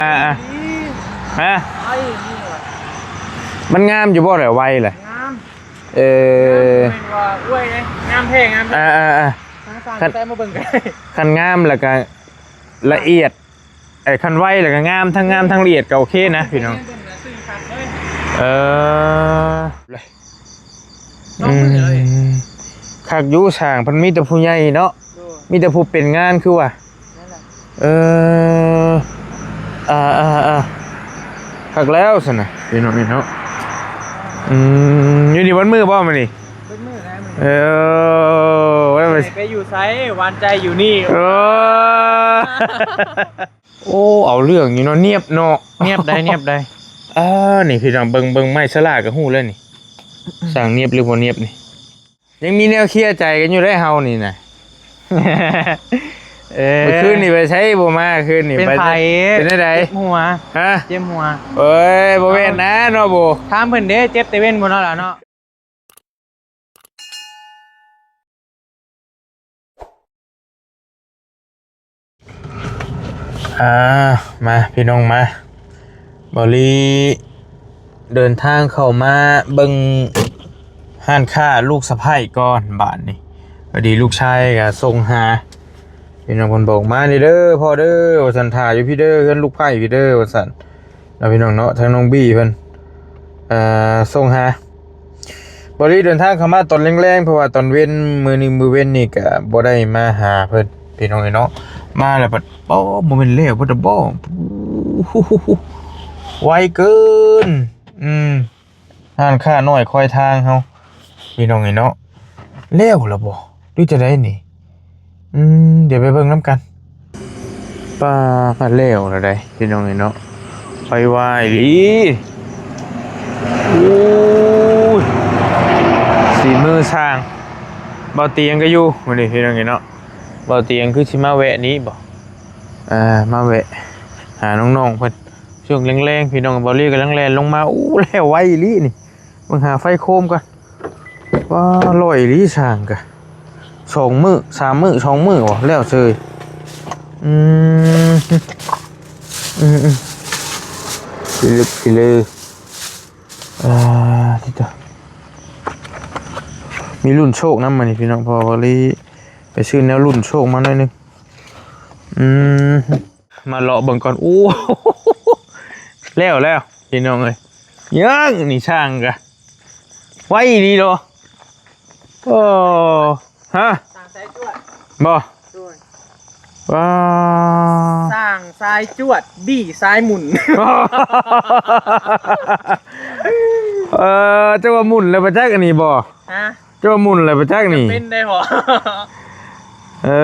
ອ່າໆ ຮະ ໄອ້ນີ້ຫວະ ມັນງາມຢູ່ບໍ່ແຫຼະ ໄວແຫຼະ ງາມ ເອີ ແມ່ນວ່າອວຍເດ້ ງາມແທ້ ງາມແທ້ ອ່າໆໆ ທາງສາງ ຄັນ ໃສ່ມາເບິ່ງກໍໄດ້ ຄັນງາມແລ້ວກໍລະອຽດ ເອີ ຄັນໄວແລ້ວກໍງາມ ທັງງາມທັງລະອຽດກໍໂອເຄນະພີ່ນ້ອງ ເອີ ລອງເບິ່ງເລີຍ ອືມ ຄັກຢູ່ ຊ່າງເພິ່ນມີແຕ່ຜູ້ໃຫຍ່ເນາະ ໂດຍ ມີແຕ່ຜູ້ເປັນງານຄືວ່າ ນັ້ນແຫຼະ ເອີ ອ່າໆໆ ຄັກແລ້ວຊັ້ນນະ ພີ່ນ້ອງເນາະ ອືມ ຢູ່ນີ້ເບິດມື້ບໍ່ມື້ນີ້? ເບິດມື້ແລ້ວມື້ນີ້ ເອີ ໄປຢູ່ໃສ ຫວານໃຈຢູ່ນີ້ ເອີ ໂອ້ ເອົາເລື່ອງຢູ່ເນາະ ນຽບເນາະ ນຽບໄດ໋ ນຽບໄດ໋ ອ່າ ນີ້ພີ່ນ້ອງ ເບິ່ງ ເບິ່ງໄມ້ສະຫຼາກໍຮູ້ແລ້ວນີ້ ຊ່າງນຽບຫຼືບໍ່ນຽບນີ້ ຍັງມີແນວເຄຍໃຈກັນຢູ່ໄດ໋ເຮົານີ້ນະ ເອີ ມື້ຄືນນີ້ໄປໃສບໍ່ມາ ຄືນນີ້ ເປັນໄຂ້ ເປັນຈັ່ງໃດ ເຈັບຫົວ ຮະ ເຈັບຫົວ ເອີຍ ບໍ່ແມ່ນນະເນາະ ບໍ່ ຖາມເພິ່ນເດ້ ເຈັບແຕ່ເວັນພຸ້ນເນາະລະເນາະ. ອ່າ ມາພີ່ນ້ອງມາ ເບົາລີເດີນທາງເຂົ້າມາເບິ່ງຮ້ານຄ້າລູກສະໃພ້ກ່ອນບາດນີ້ ພໍດີລູກຊາຍກໍສົ່ງຫາ ພີ່ນ້ອງເພິ່ນບອກມານີ້ເດີພໍ່ເດີ ວ່າຊັ້ນ ຖ້າຢູ່ພີ້ເດີ ເຮືອນລູກໃພ້ພີ້ເດີ ວ່າຊັ້ນ ເນາະ ພີ່ນ້ອງເນາະ ທາງນ້ອງບີ້ເພິ່ນ ເອີ ສົ່ງຫາ ເບົາລີເດີນທາງເຂົ້າມາຕອນແລງໆ ເພາະວ່າຕອນເວັນ ມື້ນີ້ມື້ເວັນນີ້ກະບໍ່ໄດ້ມາຫາເພິ່ນ ພີ່ນ້ອງເອີຍເນາະ ມາແລ້ວບັດ ໂອ້ ບໍ່ແມ່ນແລ້ວເບິດດອກບໍ ໄວເກີນ ອືມ ຮ້ານຄ້ານ້ອຍຄອຍທາງເຮົາ ພີ່ນ້ອງເອີຍເນາະ ແລ້ວລະບໍ ຫຼືຈັ່ງໃດນີ້? ອືມ ດຽວໄປເບິ່ງນຳກັນ ປ້າ ແລ້ວລະໄດ໋ ພີ່ນ້ອງເອີຍເນາະ ໄວວາອີ່ຫຼີ ໂອ້ຍ ສີມືຊ່າງ ເບົາຕຽງກໍຢູ່ມື້ນີ້ ພີ່ນ້ອງເອີຍເນາະ ເບົາຕຽງຄືຊິມາແວະນີ້ບໍ ອ່າ ມາແວະຫານ້ອງໆເພິ່ນ ຊ່ວງແລງໆ ພີ່ນ້ອງ ເບົາລີກຳລັງແລ່ນລົງມາ ໂອ້ ແລ້ວໄວອີ່ຫຼີນີ້ ເບິ່ງຫາໄຟໂຄມກ່ອນ ວ້າ ຫຼໍ່ອີ່ຫຼີຊ່າງກະ ສອງມື້ ສາມມື້ ສອງມື້ບໍ ແລ້ວເຊີຍ ອືມ ອືມໆ ພິລຶກພິລື ອ່າ ຕິດຕໍ່ ມີລຸ້ນໂຊກນຳມື້ນີ້ ພີ່ນ້ອງ ເພາະວ່າເບົາລີໄປຊື້ແນວລຸ້ນໂຊກມາໜ້ອຍໜຶ່ງ ອືມ ມາເລາະເບິ່ງກ່ອນ ໂອ້ ແລ້ວ ແລ້ວ ພີ່ນ້ອງເອີຍ ຍັງນີ້ຊ່າງກະ ໄວດີເນາະ ໂອ້ ຮະ ຊ່າງສາຍຈວດ ບໍ່ ໂດຍ ວ້າ ຊ່າງສາຍຈວດ ບີ້ສາຍໝຸ່ນ ເອີ ເຈົ້າວ່າໝຸ່ນແລ້ວປະຈັກອັນນີ້ບໍ່ ຮະ ເຈົ້າວ່າໝຸ່ນແລ້ວປະຈັກນີ້ ເປັນໄດ້ບໍ່ ເອີ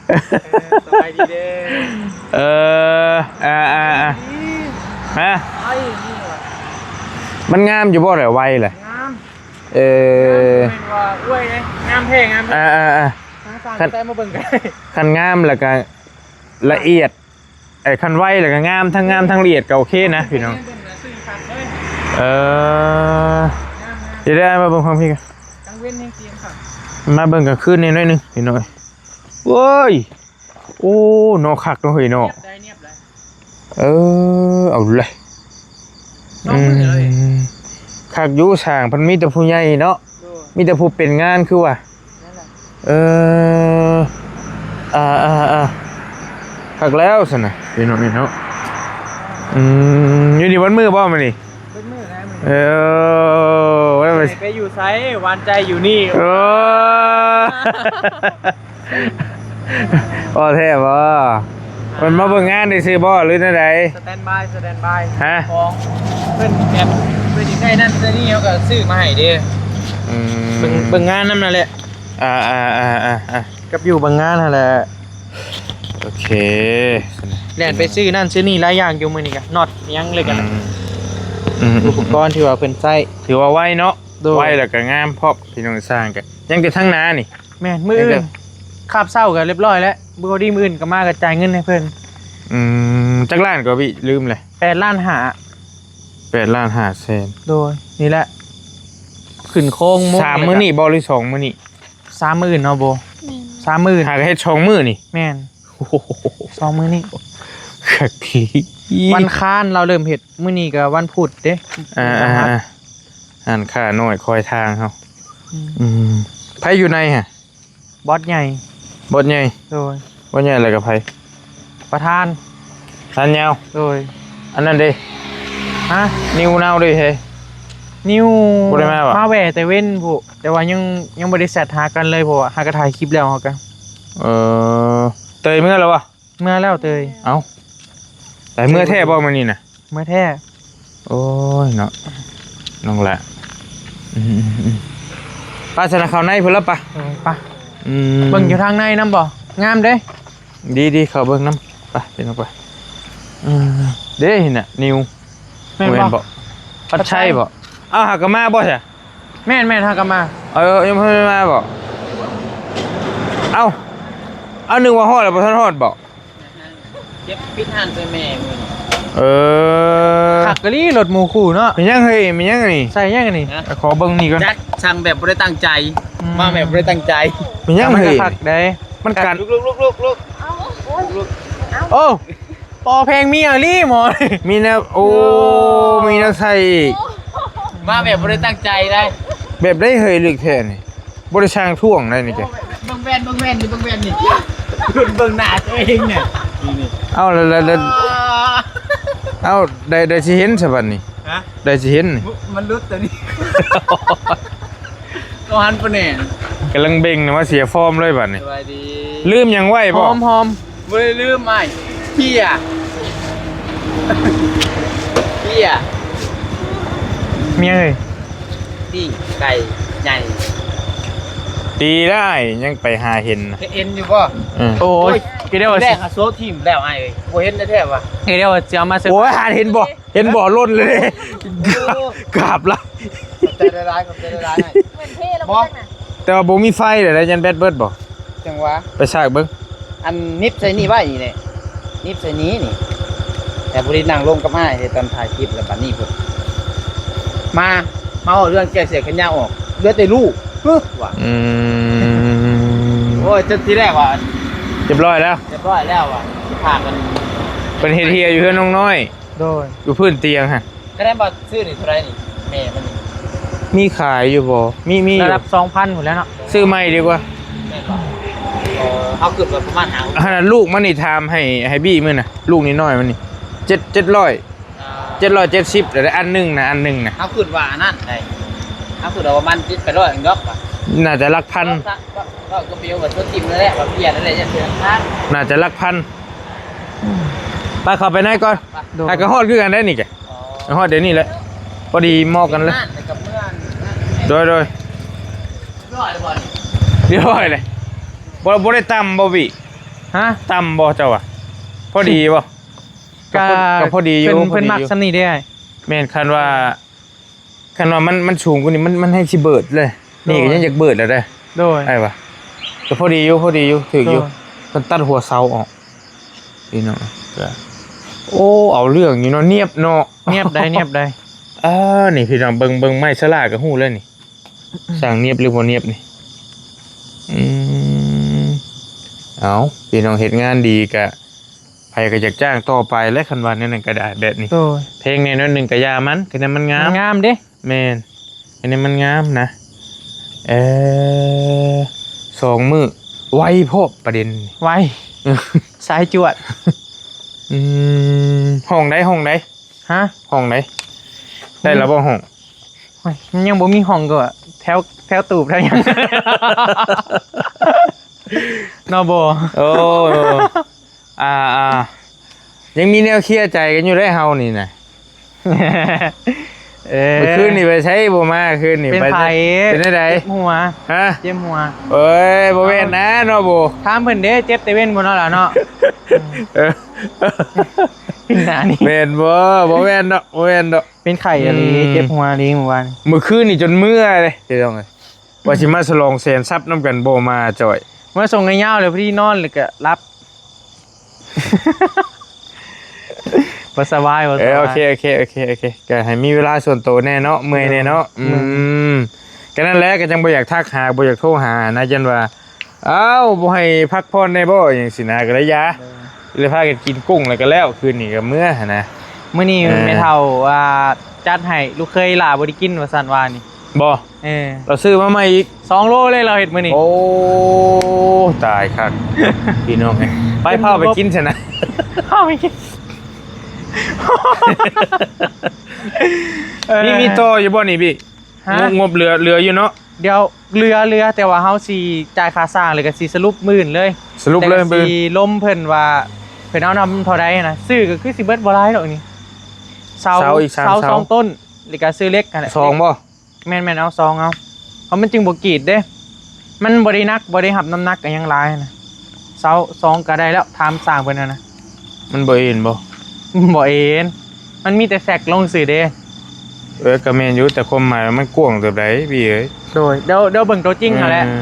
ເອີ ສະບາຍດີເດີ ເອີ ອ່າໆໆ ຮະ ໄອ້ນີ້ຫວະ ມັນງາມຢູ່ບໍ່ແຫຼະ ໄວແຫຼະ ງາມ ເອີ ແມ່ນວ່າອວຍເດ້ ງາມແທ້ ງາມແທ້ ອ່າໆໆ ທາງສ້າງ ຄັນ ໃສ່ມາເບິ່ງກໍໄດ້ ຄັນງາມແລ້ວກໍລະອຽດ ເອີ ຄັນໄວແລ້ວກໍງາມ ທັງງາມທັງລະອຽດກໍໂອເຄນະພີ່ນ້ອງ ເອີ ດຽວໄດ້ມາເບິ່ງຂອງພີ່ກັນ ມາເບິ່ງກາງຄືນນີ້ໜ້ອຍໜຶ່ງພີ່ນ້ອງ ໂອ້ຍ ໂອ້ ເນາະ ຄັກເນາະເຮີ້ຍເນາະ ເອີ ເອົາເລີຍ ອືມ ຄັກຢູ່ ຊ່າງເພິ່ນມີແຕ່ຜູ້ໃຫຍ່ເນາະ ມີແຕ່ຜູ້ເປັນງານຄືວ່າ ນັ້ນແຫຼະ ເອີ ອ່າໆໆ ຄັກແລ້ວຊັ້ນນະ ພີ່ນ້ອງເນາະ ອືມ ຢູ່ນີ້ເບິດມື້ບໍ່ມື້ນີ້? ເບິດມື້ແລ້ວມື້ນີ້ ເອີ ໄປຢູ່ໃສ ຫວານໃຈຢູ່ນີ້ ເອີ ບໍ່ແທ້ບໍ່? ເພິ່ນມາເບິ່ງງານຊື່ໆບໍ່ ຫຼືແນວໃດ? ສະແຕນບາຍ ສະແຕນບາຍ ຮະ? ຂອງເພິ່ນແບບເພິ່ນຢາກໄດ້ນັ້ນໄດ້ນີ້ ເຮົາກໍຊື້ມາໃຫ້ເດ້ ອືມ ເບິ່ງ ເບິ່ງງານນຳນັ້ນແຫຼະ ອ່າໆໆໆ ກັບຢູ່ເບິ່ງງານຫັ້ນແຫຼະ ໂອເຄ ແລ່ນໄປຊື້ນັ້ນຊື້ນີ້ຫຼາຍຢ່າງຢູ່ມື້ນີ້ກະ ນັອດຫຍັງເລີຍກະ ອືມ ອຸປະກອນທີ່ວ່າເພິ່ນໃຊ້ ຖືວ່າໄວເນາະ ໂດຍ ໄວແລ້ວກະງາມພ້ອມ ພີ່ນ້ອງ ຊ່າງກະ ຍັງແຕ່ທາງໜ້ານີ້ ແມ່ນ ມື້ອື່ນ ຄາບເຊົ້າກໍລຽບຮ້ອຍແລ້ວ ບໍ່ດີມື້ອື່ນກໍມາກໍຈ່າຍເງິນໃຫ້ເພິ່ນ ອືມ ຈັກລ້ານກໍວິ ລືມແລ້ວ ແປດລ້ານຫ້າ ແປດລ້ານຫ້າແສນ ໂດຍ ນີ້ແຫຼະ ຂຶ້ນໂຄງໂມງ ສາມມື້ນີ້ບໍ່ ຫຼືສອງມື້ນີ້? ສາມມື້ເນາະ ບໍ່ ແມ່ນ ສາມມື້ ຫາກໍເຮັດສອງມື້ນີ້ ແມ່ນ ໂຫ ສອງມື້ນີ້ ຄັກອີ່ຫຼີ ວັນຄານລາວເລີ່ມເຮັດ ມື້ນີ້ກໍວັນພຸດເດ້ ອ່າ ອ່າ ອ່າ ຮ້ານຄ້ານ້ອຍຄອຍທາງເຮົາ ອືມ ອືມ ໃຜຢູ່ໃນຫະ? ບອສໃຫຍ່ ບອສໃຫຍ່ ໂດຍ ບອສໃຫຍ່ແລ້ວກໍໃຜ? ປະທານ ປະທານຍາວ ໂດຍ ອັນນັ້ນເດ້ ຮະ? ນິວນາວເດ້ເຮຍ ນິວ ບໍ່ໄດ້ມາບໍ່? ມາແວ່ແຕ່ເວັນພຸ້ນ ແຕ່ວ່າຍັງ ຍັງບໍ່ໄດ້ແຊັດຫາກັນເລີຍ ເພາະວ່າຫາກໍຖ່າຍຄລິບແລ້ວເຮົາກໍ ເອີ ເຕີຍເມືອແລ້ວບໍ່? ເມືອແລ້ວເຕີຍ ເອົ້າ ໄປເມືອແທ້ບໍ່ມື້ນີ້ນະ? ເມືອແທ້ ໂອ້ຍເນາະ ນ້ອງຫຼ້າ ອືມໆ ໄປຊັ້ນນະ ເຂົ້າໃນພຸ້ນລະປະ ເອີ ໄປ ອືມ ເບິ່ງຢູ່ທາງໃນນຳບໍ່? ງາມເດ້ ດີໆ ເຂົ້າເບິ່ງນຳ ໄປ ເປັນອອກໄປ ເອີ ເດ້ ເຫັນນະ ນິວ ແມ່ນບໍ່? ແມ່ນບໍ່? ພັດໄຊບໍ່? ເອົ້າ ຫາກະມາບໍ່ຊະ? ແມ່ນໆ ຫາກະມາ ເອີ ຍັງບໍ່ທັນມາບໍ່? ເອົ້າ ເອົ້າ ນຶກວ່າຮອດແລ້ວ ບໍ່ທັນຮອດບໍ່? ເກັບປິດຮ້ານໃສ່ແມ່ມື້ນີ້ ເອີ ຄັກອີ່ຫຼີລົດໝູຄູ່ເນາະ ແມ່ນຫຍັງເຮີ້ຍ ແມ່ນຫຍັງນີ້ ໃສ່ຫຍັງນີ້ ຮະ ຂໍເບິ່ງນີ້ກ່ອນ ຈັກ ສັ່ງແບບບໍ່ໄດ້ຕັ້ງໃຈ ອືມ ມາແບບບໍ່ໄດ້ຕັ້ງໃຈ ແມ່ນຫຍັງເຮີ້ຍ ມັນກໍຄັກໄດ໋ ມັນກັດ ລຸກໆໆໆ ໂອ້ ພໍແພງມີອີ່ຫຼີໝໍ ມີແນວ ໂອ້ ມີແນວໃສ່ອີກ ມາແບບບໍ່ໄດ້ຕັ້ງໃຈໄດ໋ ແບບໃດເຮີ້ຍ ລຶກແທ້ນີ້ ບໍ່ໄດ້ຊ່າງທ່ວງໄດ໋ນີ້ແກ ເບິ່ງແວ່ນ ເບິ່ງແວ່ນນີ້ ເບິ່ງແວ່ນນີ້ ລຸ້ນເບິ່ງໜ້າຕົວເອງນະ ນີ້ໆ ເອົ້າ ແລ້ວ ແລ້ວ ແລ້ວ ອ່າ ເອົ້າ ໄດ້ ໄດ້ຊິເຫັນຊະບັດນີ້ ຮະ ໄດ້ຊິເຫັນ ມັນຫຼຸດຕົວນີ້ ກໍຫັນປະແໜງ ກຳລັງເບັ່ງນະ ມາເສຍຟອມເລີຍບັດນີ້ ສະບາຍດີ ລືມຫຍັງໄວ້ບໍ່? ຫອມໆ ບໍ່ໄດ້ລືມອ້າຍ ເພຍ ເພຍ ເມຍເອີຍ ປີ້ງໄກ່ໃຫຍ່ ດີໄດ້ ຍັງໄປຫາເຫັນນະ ເຫັນຢູ່ບໍ່? ເອີ ໂອ້ຍ ໂອ້ຍ ກໍໄດ້ວ່າ ແລກຫາໂຊຖິ້ມແລ້ວອ້າຍເອີຍ ບໍ່ເຫັນແທ້ໆວ່າ ກໍໄດ້ວ່າຊິເອົາມາເຊີ ໂອ້ຍ ຫາເຫັນບໍ່? ເຫັນບໍ່? ຫຼົ່ນເລີຍເດ້ ໂອ້ ກາບລະ ຂອບໃຈຫຼາຍໆ ຂອບໃຈຫຼາຍໆ ອ້າຍ ເໝືອນເພລະບໍ່ ບໍ່ ຈັກນະ ແຕ່ວ່າບໍ່ມີໄຟເດ້ ຢ້ານແບັດເບິດບໍ່? ຈັ່ງຫວະ ໄປຊາກເບິ່ງ ອັນໜິບໃສ່ນີ້ໄວ້ນີ້ແຫຼະ ໜິບໃສ່ນີ້ນີ້ ແຕ່ພໍດີນັ່ງລົມກັບອ້າຍເດ້ຕອນຖ່າຍຄລິບ ແລ້ວບັດນີ້ພຸ້ນ ມາ ມາເວົ້າເລື່ອງແກ້ເສື້ອແຂນຍາວອອກ ເຫຼືອແຕ່ລູກ ເອີ ວ່າ ອືມ ໂອ້ຍ ຈົນທີແລກວ່າ ຮຽບຮ້ອຍແລ້ວ ຮຽບຮ້ອຍແລ້ວວ່າ ພາກັນ ເພິ່ນເຮັດເຮຍຢູ່ເຮືອນນ້ອງນ້ອຍ ໂດຍ ຢູ່ພື້ນຕຽງຫັ້ນ ກະໄດ້ບໍ່ ຊື້ນີ້ເທົ່າໃດນີ້ ແມ່ມັນນີ້ ມີຂາຍຢູ່ບໍ່? ມີ ມີຢູ່ ລະດັບສອງພັນພຸ້ນແຫຼະເນາະ ຊື້ໃໝ່ດີກວ່າ ແມ່ນບໍ່? ເອີ ເຮົາຄິດວ່າປະມານຫ້າ ອັນນັ້ນລູກມັນນີ້ ຖາມໃຫ້ ໃຫ້ບີ້ມື້ນະ ລູກນ້ອຍໆມັນນີ້ ເຈັດ ເຈັດຮ້ອຍ ອ່າ ເຈັດຮ້ອຍເຈັດສິບ ແລ້ວໄດ້ອັນໜຶ່ງນະ ອັນໜຶ່ງນະ ເຮົາຄິດວ່າອັນນັ້ນໄດ໋ ເຮົາຄິດວ່າປະມານເຈັດແປດຮ້ອຍດອກວ່າ ໜ້າຈະຫຼັກພັນ ເວົ້າ ເວົ້າກັບເບວວ່າຕົວຈິງແລ້ວແຫຼະ ວ່າເພຍແລ້ວແຫຼະ ຢ່າເຊື່ອ ໜ້າຈະຫຼັກພັນ ໄປເຂົ້າໄປໃນກ່ອນ ໂດຍ ຫາກະຮອດຄືກັນໄດ໋ນີ້ກະ ອໍ ຮອດດຽວນີ້ແຫຼະ ພໍດີເໝາະກັນເລີຍ ໂດຍ ໂດຍ ຮຽບຮ້ອຍເລີຍ ບໍ່ ບໍ່ໄດ້ຕ່ຳບໍ່ບີ່ ຮະ ຕ່ຳບໍ່ເຈົ້າວ່າ ພໍດີບໍ່? ກະ ກະພໍດີຢູ່ ເພິ່ນ ເພິ່ນມັກສ່ຳນີ້ເດ້ອ້າຍ ແມ່ນ ຄັນວ່າ ຄັນວ່າມັນ ມັນສູງກວ່ານີ້ ມັນ ມັນແຮ່ງຊິເບີດເລີຍ ນີ້ກະຍັງຢາກເບີດແລ້ວເດ້ ໂດຍ ອ້າຍວ່າ ກະພໍດີຢູ່ ພໍດີຢູ່ ຖືກຢູ່ ໂດຍ ເພິ່ນຕັດຫົວເສົາອອກ ພີ່ນ້ອງ ກະ ໂອ້ ເອົາເລື່ອງຢູ່ເນາະ ນຽບເນາະ ນຽບໃດ໋ ນຽບໃດ໋ ອ່າ ນີ້ພີ່ນ້ອງ ເບິ່ງ ເບິ່ງໄມ້ສະຫຼາກະຮູ້ເລີຍນີ້ ຊ່າງນຽບຫຼືບໍ່ນຽບນີ້ ອືມ ເອົາ ພີ່ນ້ອງເຮັດງານດີກະ ໃຜກໍຢາກຈ້າງຕໍ່ໄປແຫຼະ ຄັນວ່າແນວນັ້ນກໍໄດ້ ແບບນີ້ ໂດຍ ແພງແດ່ໜ້ອຍໜຶ່ງກໍຢ່າມັນ ຄືນັ້ນມັນງາມ ມັນງາມເດ້ ແມ່ນ ອັນນີ້ມັນງາມນະ ເອີ ສອງມື້ ໄວໂພດປະເດັນ ໄວ ສາຍຈວດ ອືມ ຫ້ອງໃດ ຫ້ອງໃດ ຮະ ຫ້ອງໃດ ໄດ້ລະບໍ່ຫ້ອງ ໂອ້ຍ ມັນຍັງບໍ່ມີຫ້ອງກໍແຖວ ແຖວຕູບແຖວຫຍັງ ເນາະ ບໍ່ ໂອ້ ອ່າ ອ່າ ຍັງມີແນວເຄຍໃຈກັນຢູ່ເດ້ເຮົານີ້ນະ ເອີ ມື້ຄືນນີ້ໄປໃສບໍ່ມາ ຄືນນີ້ ເປັນ ໄປ ໃຜ ເປັນຈັ່ງໃດ ເຈັບຫົວ ຮະ ເຈັບຫົວ ເອີຍ ບໍ່ແມ່ນນະເນາະ ບໍ່ ຖາມເພິ່ນເດ້ ເຈັບແຕ່ເວັນພຸ້ນເນາະລະເນາະ ເອີ ເປັນໜ້ານີ້ ແມ່ນບໍ່ ບໍ່ແມ່ນດອກ ບໍ່ແມ່ນດອກ ເປັນໄຂ້ອີ່ຫຼີ ອືມ ເຈັບຫົວອີ່ຫຼີມື້ວານ ມື້ຄືນນີ້ຈົນເມື່ອເດ້ ພີ່ນ້ອງເອີຍ ວ່າຊິມາສະຫຼອງແສນຊັບນຳກັນ ບໍ່ມາຈ່ອຍ ມາສົ່ງໄອ້ຍາວແລ້ວ ພໍດີນອນແລ້ວກະຫຼັບ ບໍ່ສະບາຍ ບໍ່ສະບາຍ ເອີ ໂອເຄ ໂອເຄ ໂອເຄ ໂອເຄ ກະໃຫ້ມີເວລາສ່ວນໂຕແດ່ເນາະ ເມື່ອຍແດ່ເນາະ ເອີ ອືມ ກະນັ້ນແຫຼະ ກະຈັ່ງບໍ່ຢາກທັກຫາ ບໍ່ຢາກໂທຫານະ ຢ້ານວ່າ ອ້າວ ບໍ່ໃຫ້ພັກຜ່ອນແດ່ບໍ່ ຫຍັງຊີ້ນະ ກໍເລີຍຢາ ເລີຍພາກັນກິນກຸ້ງ ແລ້ວກໍແລ້ວ ຄືນນີ້ກໍເມືອຫັ້ນນະ. ມື້ນີ້ ເອີ ແມ່ເຖົ້າວ່າຈັດໃຫ້ ລູກເຂີຍຫຼ້າບໍ່ໄດ້ກິນວ່າຊັ້ນ ວ່ານີ້. ບໍ່? ເອີ ລາວຊື້ມາໃໝ່ອີກ ສອງໂລເລີຍ ລາວເຮັດມື້ນີ້. ໂອ້ ຕາຍຄັກ ພີ່ນ້ອງເອີຍ. ໄປ ເອົາໄປກິນຊັ້ນນະ ເອົາໄປກິນ. ເອີ ມີ ມີຕໍ່ຢູ່ບໍ່ນີ້ບີ່? ຮະ? ງົບ ງົບເຫຼືອ ເຫຼືອຢູ່ເນາະ? ດຽວ ເຫຼືອ ເຫຼືອ ແຕ່ວ່າເຮົາຊິຈ່າຍຄ່າສ້າງ ແລ້ວກໍຊິສະຫຼຸບມື້ອື່ນເລີຍ. ສະຫຼຸບເລີຍ ແຕ່ກໍຊິລົມເພິ່ນວ່າ ເພິ່ນເອົານຳເທົ່າໃດນະ. ຊື້ກໍຄືຊິເບິດບໍ່ຫຼາຍດອກນີ້ ເສົາ ເສົາອີກສາມ ເສົາ ເສົາສອງຕົ້ນ ແລ້ວກໍຊື້ເຫຼັກຫັ້ນແຫຼະ. ສອງບໍ່? ແມ່ນໆ ເອົາສອງເອົາ ເພາະມັນຈຶ່ງບໍ່ກຣີດເດ້. ມັນບໍ່ໄດ້ໜັກ ບໍ່ໄດ້ຮັບນ້ຳໜັກອີຫຍັງຫຼາຍນະ. ເສົາສອງກໍໄດ້ແລ້ວ ຖາມຊ່າງເພິ່ນຫັ້ນນະ. ມັນບໍ່ເອັນບໍ່? ບໍ່ເອັນ ມັນມີແຕ່ແຊັກລົງຊື່ເດ້. ເອີ ກໍແມ່ນຢູ່ ແຕ່ຄວາມໝາຍວ່າມັນກວ້າງເຕີບໃດພີ່ເອີຍ. ໂດຍ ດຽວ ດຽວເບິ່ງຕົວຈິງຫັ້ນແຫຼະ. ເອີ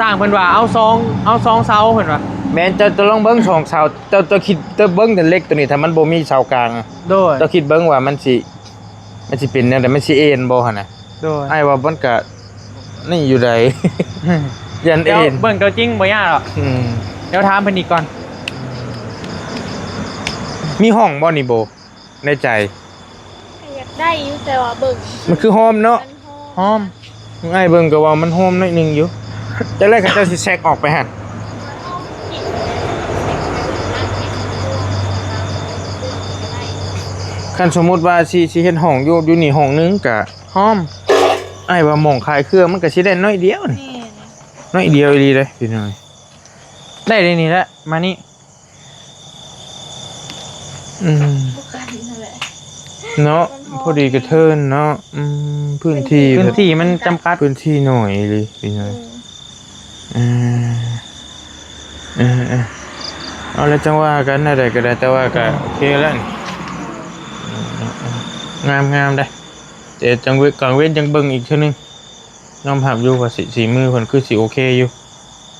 ຊ່າງເພິ່ນວ່າເອົາສອງ ເອົາສອງເສົາເພິ່ນວ່າ. ແມ່ນ ເຈົ້າ ເຈົ້າລອງເບິ່ງສອງເສົາ ເຈົ້າ ເຈົ້າຄິດ ເຈົ້າເບິ່ງແຕ່ເຫຼັກຕົວນີ້ ຖ້າມັນບໍ່ມີເສົາກາງ. ໂດຍ ເຈົ້າຄິດເບິ່ງວ່າມັນຊິ ມັນຊິເປັນແນວໃດ ມັນຊິເອັນບໍ່ຫັ້ນນະ? ໂດຍ ອ້າຍວ່າມັນກະນີ້ຢູ່ໃດ໋ ຢ້ານເອັນ. ດຽວເບິ່ງຕົວຈິງບໍ່ຍາກດອກ. ອືມ ດຽວຖາມເພິ່ນອີກກ່ອນ. ມີຫ້ອງບໍ່ນີ້ໂບ ໃນໃຈ? ກໍຢາກໄດ້ຢູ່ ແຕ່ວ່າເບິ່ງ ມັນຄືຫອມເນາະ. ມັນຫອມ ຫອມ. ອ້າຍເບິ່ງກໍວ່າມັນຫອມໜ້ອຍໜຶ່ງຢູ່. ຈັກແລ້ວເຂົາເຈົ້າຊິແຊັກອອກໄປຫັ້ນ. ຄັນສົມມຸດວ່າຊິ ຊິເຮັດຫ້ອງຢູ່ ຢູ່ນີ້ຫ້ອງໜຶ່ງກະຫອມ. ອ້າຍວ່າໝ່ອງຂາຍເຄື່ອງມັນກະຊິໄດ້ໜ້ອຍດຽວນີ້. ແມ່ນ ໜ້ອຍດຽວອີ່ຫຼີເດ້ພີ່ນ້ອງ. ໄດ້ເດນີ້ແຫຼະ ມານີ້. ອືມ ບໍ່ໄກນັ້ນແຫຼະເນາະ ມັນພໍ ພໍດີກະເທີນເນາະ. ອືມ ພື້ນທີ່ ພື້ນທີ່ມັນຈຳກັດ ພື້ນທີ່ໜ້ອຍອີ່ຫຼີພີ່ນ້ອງ. ເອີ ເອີ ເອີ ເອີ ເອົາລະ ຈັ່ງວ່າກັນ ແນວໃດກໍໄດ້ ແຕ່ວ່າກໍ ໂອເຄແລ້ວນີ້. ເອີ ງາມໆ ໄດ໋ ແຕ່ກາງເວັນ ກາງເວັນຈັ່ງເບິ່ງອີກເທື່ອໜຶ່ງ. ຍອມຮັບຢູ່ວ່າສີ ສີມືເພິ່ນຄືຊິໂອເຄຢູ່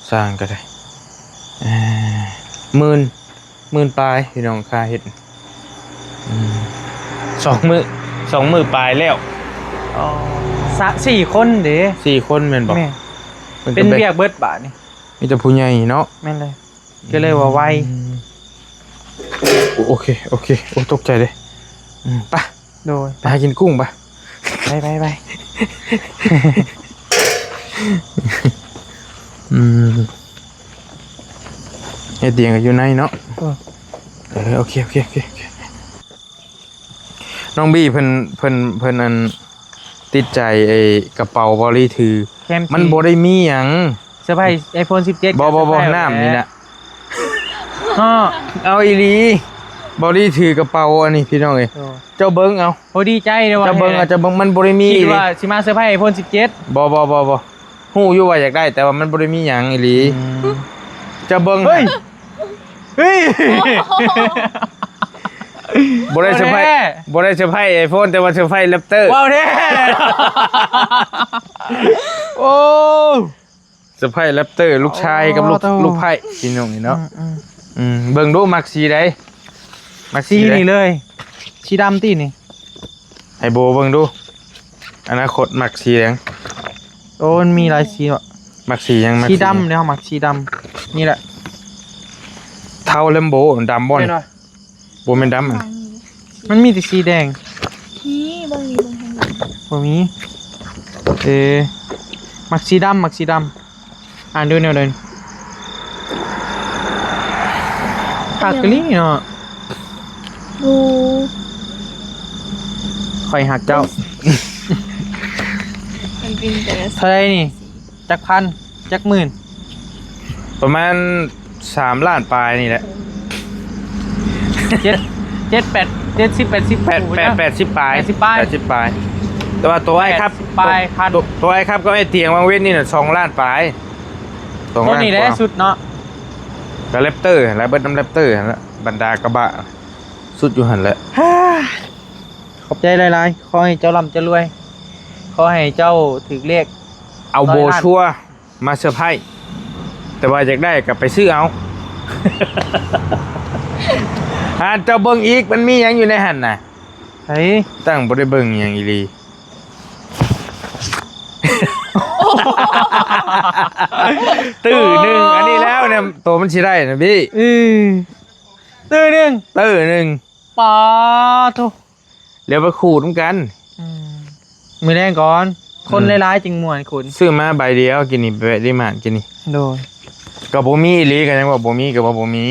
ຊ່າງກໍໄດ້. ເອີ ໝື່ນ ໝື່ນປາຍພີ່ນ້ອງ ຄ່າເຮັດ. ອືມ ສອງມື້ ສອງມື້ປາຍແລ້ວ. ອໍ ສະ ສີ່ຄົນເດ້ ສີ່ຄົນແມ່ນບໍ່? ແມ່ນ ເປັນວຽກເບິດບາດນີ້ ມີແຕ່ຜູ້ໃຫຍ່ເນາະ. ແມ່ນເລີຍ ກໍເລີຍວ່າໄວ. ອືມ ໂອເຄ ໂອເຄ ໂອ້ ຕົກໃຈເດ້. ອືມ ໄປ ໂດຍ ໄປຫາກິນກຸ້ງປະ. ໄປ ໄປ ໄປ. ອືມ ເຮັດຕຽງກໍຢູ່ໃນເນາະ. ເອີ ເອີ ໂອເຄ ໂອເຄ ໂອເຄ ໂອເຄ. ນ້ອງບີ່ເພິ່ນ ເພິ່ນ ເພິ່ນ ອັນ ຕິດໃຈໄອ້ກະເປົາບໍລີຖື ແຄມ ມັນບໍ່ໄດ້ມີຫຍັງ. ເຊີໄພໄອໂຟນສິບເຈັດ ບໍ່ ບໍ່ ບໍ່ ນ້ຳນີ້ນະ. ເອົາອີ່ຫຼີ ບໍລີຖືກະເປົາອັນນີ້ພີ່ນ້ອງເອີຍ. ໂອ້ ເຈົ້າເບິ່ງເອົາ ໂອ້ ດີໃຈເດ້ວ່າ ເຈົ້າເບິ່ງເອົາ ເຈົ້າເບິ່ງ ມັນບໍ່ໄດ້ມີ ຄິດວ່າຊິມາເຊີໄພໄອໂຟນສິບເຈັດ. ບໍ່ ບໍ່ ບໍ່ ບໍ່ ຮູ້ຢູ່ວ່າຢາກໄດ້ ແຕ່ວ່າມັນບໍ່ໄດ້ມີຫຍັງອີ່ຫຼີ. ອືມ ເຈົ້າເບິ່ງ ເຮີ້ຍ ເຮີ້ຍ ບໍ່ໄດ້ເຊີໄພ ບໍ່ໄດ້ເຊີໄພໄອໂຟນ ແຕ່ວ່າເຊີໄພແຣັບເຕີ. ເວົ້າແທ້ ໂອ້ ເຊີໄພແຣັບເຕີ ລູກຊາຍກັບລູກ ລູກໃພ້ພີ່ນ້ອງນີ້ເນາະ. ອືມ ອືມ ເບິ່ງດູມັກສີໃດ? ມັກສີ ສີນີ້ເລີຍ ສີດຳຕິນີ້. ໃຫ້ໂບເບິ່ງດູອະນາຄົດມັກສີຫຍັງ. ໂອ້ ມັນມີຫຼາຍສີເນາະ. ມັກສີຫຍັງ? ມັກສີດຳເດ້ ມັກສີດຳນີ້ແຫຼະ. ເທົາແລມໂບ ດຳບໍ່? ບໍ່ແມ່ນດຳ ມັນມີແຕ່ສີແດງ. ນີ້ ເບິ່ງນີ້ ເບິ່ງທາງນີ້ ບໍ່ມີ. ເອີ ມັກສີດຳ ມັກສີດຳ. ອ່ານດູແນວໃດ? ຄັກອີ່ຫຼີເນາະ. ໂອ້ ຂ້ອຍຮັກເຈົ້າ. ມັນເປັນແຕ່ລະ ເທົ່າໃດນີ້? ຈັກພັນ? ຈັກໝື່ນ? ປະມານສາມລ້ານປາຍນີ້ແຫຼະ. ເຈັດ ເຈັດ ແປດ ເຈັດສິບ ແປດສິບ ແປດ ແປດ ແປດສິບປາຍ ແປດສິບປາຍ ແປດສິບປາຍ. ແຕ່ວ່າໂຕອ້າຍຂັບ ແປດສິບປາຍຄັນ ໂຕ ໂຕອ້າຍຂັບກັບອ້າຍຕຽງວັງເວັນນີ້ນະ ສອງລ້ານປາຍ. ໂຕນີ້ແຫຼະສຸດເນາະ. ກະແຣັບເຕີຫັ້ນແຫຼະ ເບິດນຳແຣັບເຕີຫັ້ນແຫຼະ ບັນດາກະບະສຸດຢູ່ຫັ້ນແຫຼະ. ຂອບໃຈຫຼາຍໆ ຂໍໃຫ້ເຈົ້າລ່ຳເຈົ້າລວຍ ຂໍໃຫ້ເຈົ້າຖືກເລກ ເອົາໂບຊົວ ມາເຊີໄພ ແຕ່ວ່າຢາກໄດ້ກໍໄປຊື້ເອົາ. ຫາເຈົ້າເບິ່ງອີກ ມັນມີຫຍັງຢູ່ໃນຫັ້ນນະ? ໃສ? ຕັ້ງບໍ່ໄດ້ເບິ່ງຫຍັງອີ່ຫຼີ. ຕື້ໜຶ່ງ ອັນນີ້ແລ້ວເນຍ ໂຕມັນຊິໄດ້ນະພີ່ ອື ຕື້ໜຶ່ງ ຕື້ໜຶ່ງ ປາໂທ ແລ້ວໄປຂູດນຳກັນ ອືມ ມື້ແລງກ່ອນ ຄົນ ອືມ ຫຼາຍໆຈຶ່ງມ່ວນຂຸດ ຊື້ມາໃບດຽວ ກິນນີ້ ໄປແວະດີມາດກິນນີ້ ໂດຍ ກໍບໍ່ມີອີ່ຫຼີ ກໍຍັງວ່າບໍ່ມີ ກໍວ່າບໍ່ມີ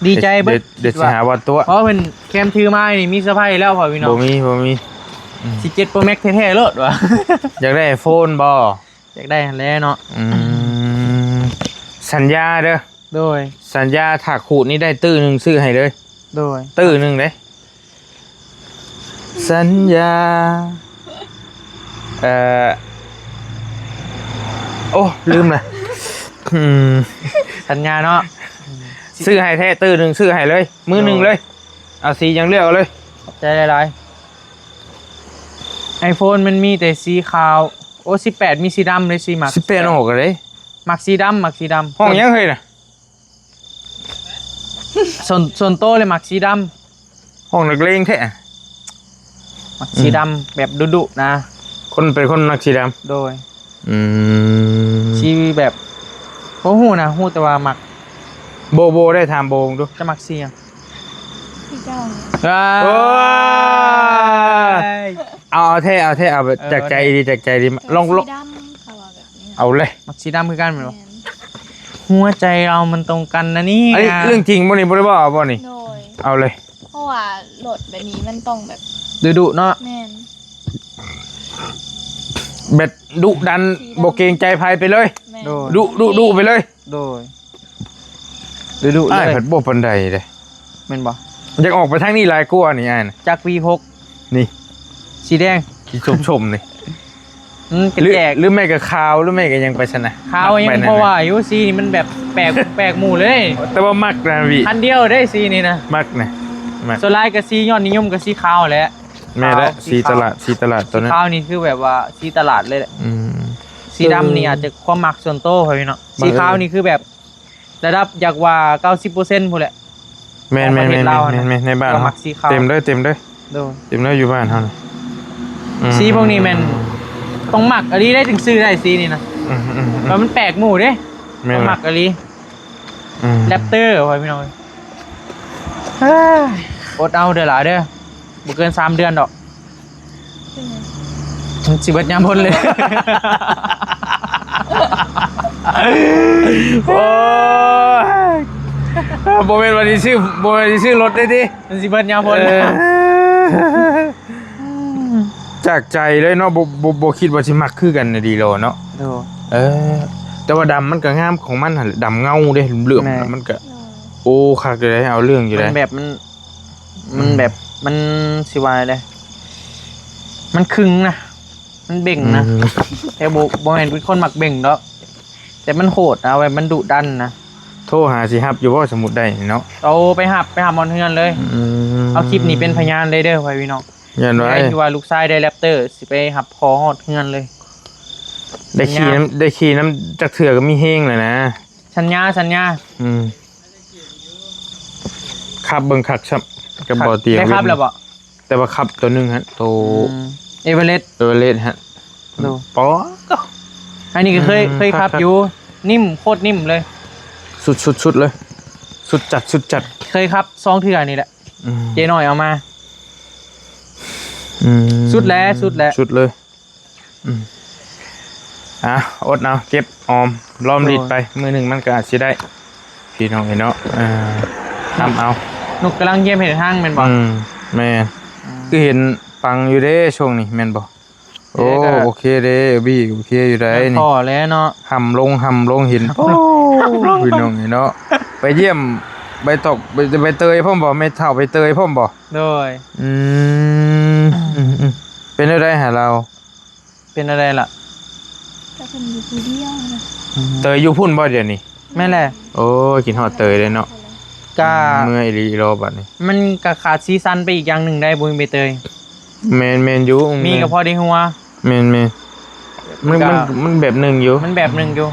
ດີໃຈເບິດ ດຽວ ດຽວຊິຫາວ່າຕົວະ ເພາະເພິ່ນແຄມຖືມານີ້ມີເຊີໄພແລ້ວພໍ່ພີ່ນ້ອງ ບໍ່ມີ ບໍ່ມີ ອືມ ສິບເຈັດໂປຣແມັກແທ້ໆໂລດວ່າ ຢາກໄດ້ໄອໂຟນບໍ່? ຢາກໄດ້ຫັ້ນແຫຼະເນາະ ອືມ ສັນຍາເດີ ໂດຍ ສັນຍາຖ້າຂູດນີ້ໄດ້ຕື້ໜຶ່ງຊື້ໃຫ້ເລີຍ ໂດຍ ຕື້ໜຶ່ງເດ້ ສັນຍາ ເອີ ໂອ້ ລືມລະ ອືມ ສັນຍາເນາະ ຊື້ໃຫ້ແທ້ ຕື້ໜຶ່ງຊື້ໃຫ້ເລີຍ ມື້ໜຶ່ງເລີຍ ໂດຍ ເອົາສີຫຍັງເລືອກເອົາເລີຍ ຂອບໃຈຫຼາຍໆ ໄອໂຟນມັນມີແຕ່ສີຂາວ ໂອ້ ສິບແປດ ມີສີດຳເດ້ ສີມັກ ສິບແປດອອກເດ້ ມັກສີດຳ ມັກສີດຳ ຫ້ອງຫຍັງເຮີ້ຍນະ? ສ່ວນ ສ່ວນໂຕເລີຍມັກສີດຳ ຫ້ອງນັກເລງແທ້ ມັກ ອືມ ສີດຳແບບດຸໆນະ ຄົນ ເປັນຄົນມັກສີດຳ ໂດຍ ອືມ ສີແບບ ບໍ່ຮູ້ນະ ຮູ້ແຕ່ວ່າມັກ ໂບ ໂບໄດ້ຖາມໂບເບິ່ງດູ ຈະມັກສີຫຍັງ? ສີເຈົ້າ ໂອ້ຍ ເອົາ ເອົາແທ້ ເອົາແທ້ ເອົາແບບ ເອີ ຈາກໃຈດີ ຈາກໃຈດີ ລອງ ລອງ ສີດຳ ເຂົາວ່າແບບນີ້ ເອົາເລີຍ ມັກສີດຳຄືກັນແມ່ນບໍ່? ແມ່ນ ຫົວໃຈເຮົາມັນຕົງກັນນະນີ້ ອັນນີ້ເລື່ອງຈິງບໍ່ນີ້? ບໍ່ໄດ້ເວົ້າບໍ່ນີ້? ໂດຍ ເອົາເລີຍ ເພາະວ່າລົດແບບນີ້ມັນຕ້ອງແບບ ດຸໆເນາະ ແມ່ນ ແບບດຸດັນ ບໍ່ເກງໃຈໃຜໄປເລີຍ ແມ່ນ ໂດຍ ດຸ ດຸ ດຸໄປເລີຍ ໂດຍ ດຸໆເລີຍ ອ້າຍພັດບໍ່ປານໃດເດ້ ແມ່ນບໍ່? ຢາກອອກໄປທາງນີ້ຫຼາຍກວ່ານີ້ອ້າຍນະ ຈັກ ວີຫົກ ນີ້ ສີແດງ ສີສົ້ມໆນີ້ ອືມ ກະແຈກ ຫຼື ຫຼືແມ່ນກະຂາວ ຫຼືແມ່ນກະຫຍັງໄປຊັ້ນນະ ຂາວຍັງພໍວ່າຢູ່ ສີນີ້ມັນແບບແປກ ແປກໝູ່ເລີຍ ແຕ່ວ່າມັກນະພີ່ ຄັນດຽວເດ້ສີນີ້ນະ ມັກນະ ມັກ ສ່ວນຫຼາຍກະສີຍອດນິຍົມກະສີຂາວແຫຼະ ແມ່ນແຫຼະ ຂາວ ສີຕະຫຼາດ ສີຕະຫຼາດໂຕນັ້ນ ຂາວນີ້ຄືແບບວ່າສີຕະຫຼາດເລີຍແຫຼະ ອືມ ສີດຳນີ້ອາດຈະຄວາມມັກສ່ວນໂຕຂ້ອຍເນາະ ສີຂາວນີ້ຄືແບບ ລະດັບຢາກວ່າເກົ້າສິບເປີເຊັນພຸ້ນແຫຼະ ແມ່ນໆໆໆ ຂອງປະເທດລາວຫັ້ນນະ ແມ່ນໆ ໃນບ້ານເຮົາ ມັກສີຂາວ ເຕັມເດີ ເຕັມເດີ ໂດຍ ເຕັມເດີຢູ່ບ້ານເຮົານະ ອືມ ສີພວກນີ້ແມ່ນຕ້ອງມັກອີ່ຫຼີໄດ້ ຈຶ່ງຊື້ໄດ້ສີນີ້ນະ ອືມໆໆ ແລ້ວມັນແປກໝູ່ເດ້ ແມ່ນ ຕ້ອງມັກອີ່ຫຼີ ອືມ ແຣັບເຕີ ພໍ່ພີ່ນ້ອງເອີຍ ອົດເອົາເດີຫຼາເດີ ບໍ່ເກີນສາມເດືອນດອກ ເປັນຫຍັງ? ມັນຊິເບິດຍາມພົ້ນເລີຍ ໂອ້ຍ ບໍ່ແມ່ນວ່າຊິຊື້ ບໍ່ແມ່ນຊິຊື້ລົດໄດ້ຕິ ມັນຊິເບິດຍາມພົ້ນ ເອີ ຈາກໃຈເລີຍເນາະ ບໍ່ ບໍ່ ບໍ່ຄິດວ່າຊິມັກຄືກັນດີໂລເນາະ ໂດຍ ເອີ ແຕ່ວ່າດຳມັນກະງາມຂອງມັນຫັ້ນແຫຼະ ດຳເງົາເດ້ ເຫຼື້ອມໆ ແມ່ນ ມັນກະ ໂອ້ ຄັກຢູ່ເດ້ ເອົາເລື່ອງຢູ່ເດ້ ມັນແບບມັນ ມັນແບບ ອືມ ມັນຊິວ່າແນວໃດ ມັນຄຶງນະ ມັນເບັ່ງນະ ອືມ ແຕ່ບໍ່ ບໍ່ແມ່ນເປັນຄົນມັກເບັ່ງດອກ ແຕ່ມັນໂຫດນະ ແບບມັນດຸດັນນະ ໂທຫາຊິຮັບຢູ່ບໍ່ ສົມມຸດໄດ້ເນາະ ໂອ້ ໄປຮັບ ໄປຮັບຮອດເຮືອນເລີຍ ອືມ ເອົາຄລິບນີ້ເປັນພະຍານເລີຍເດີ ພໍ່ພີ່ນ້ອງ ຢ້ານວ່າ ທີ່ວ່າລູກຊາຍໄດ້ແຣັບເຕີ ຊິໄປຮັບຂໍຮອດເຮືອນເລີຍ ໄດ້ຂີ່ນຳ ໄດ້ຂີ່ນຳຈັກເທື່ອກໍມີແຮງແລ້ວນະ ສັນຍາ ສັນຍາ ອືມ ຂັບເບິ່ງຄັກຊ້ຳ ກັບບໍ່ຕຽວ ໄດ້ຂັບແລ້ວບໍ່? ແຕ່ວ່າຂັບໂຕໜຶ່ງຫັ້ນ ໂຕ ອືມ ເອເວີເຣັສ ເອເວີເຣັສຫັ້ນ ໂດ ປອ ອັນນີ້ກໍເຄີຍ ອືມ ເຄີຍຂັບ ຄັກໆ ຢູ່ ນິ້ມ ໂຄດນິ້ມເລີຍ ສຸດໆໆເລີຍ ສຸດຈັດ ສຸດຈັດ ເຄີຍຂັບສອງເທື່ອນີ້ແຫຼະ ອືມ ເຈ້ນ້ອຍເອົາມາ ອືມ ສຸດແລ້ວ ສຸດແລ້ວ ສຸດເລີຍ ອືມ ອ່ະ ອົດເອົາ ເກັບອອມ ລ້ອມລິດໄປ ໂດຍ ມື້ໜຶ່ງມັນກໍອາດຊິໄດ້ ພີ່ນ້ອງເອີຍເນາະ ເອີ ທຳເອົາ ນົກກຳລັງຮຽນເຮັດຮັງແມ່ນບໍ່? ອືມ ແມ່ນ ອືມ ຄືເຫັນປັງຢູ່ເດ້ຊ່ວງນີ້ແມ່ນບໍ່? ໂອ້ ໂອເຄເດ້ ບີ ໂອເຄຢູ່ໃດ໋ນີ້ ພໍແລ້ວເນາະ ຫຳລົງ ຫຳລົງ ເຫັນ ໂອ້ ພີ່ນ້ອງເອີຍເນາະ ໄປຢ້ຽມໃບຕອກ ໃບ ໃບເຕີຍພ້ອມບໍ່? ແມ່ເຖົ້າໃບເຕີຍພ້ອມບໍ່? ໂດຍ ອືມ ອືມໆ ເປັນແນວໃດຫາລາວ? ເປັນແນວໃດລະ? ກໍເພິ່ນຢູ່ຜູ້ດຽວນະ ອືມ ເຕີຍຢູ່ພຸ້ນບໍ່ດຽວນີ້? ແມ່ນແຫຼະ ໂອ້ຍ ຄິດຮອດເຕີຍເດ້ເນາະ ກະ ເມື່ອຍອີ່ຫຼີອີ່ຫຼໍບັດນີ້ ມັນກະຂາດສີສັນໄປອີກຢ່າງໜຶ່ງໄດ໋ ບໍ່ມີໃບເຕີຍ ແມ່ນ ແມ່ນຢູ່ ອືມ ມີກໍພໍໄດ້ຫົວ ແມ່ນໆ ມັນ ມັນ ມັນແບບໜຶ່ງຢູ່ ມັນແບບໜຶ່ງຢູ່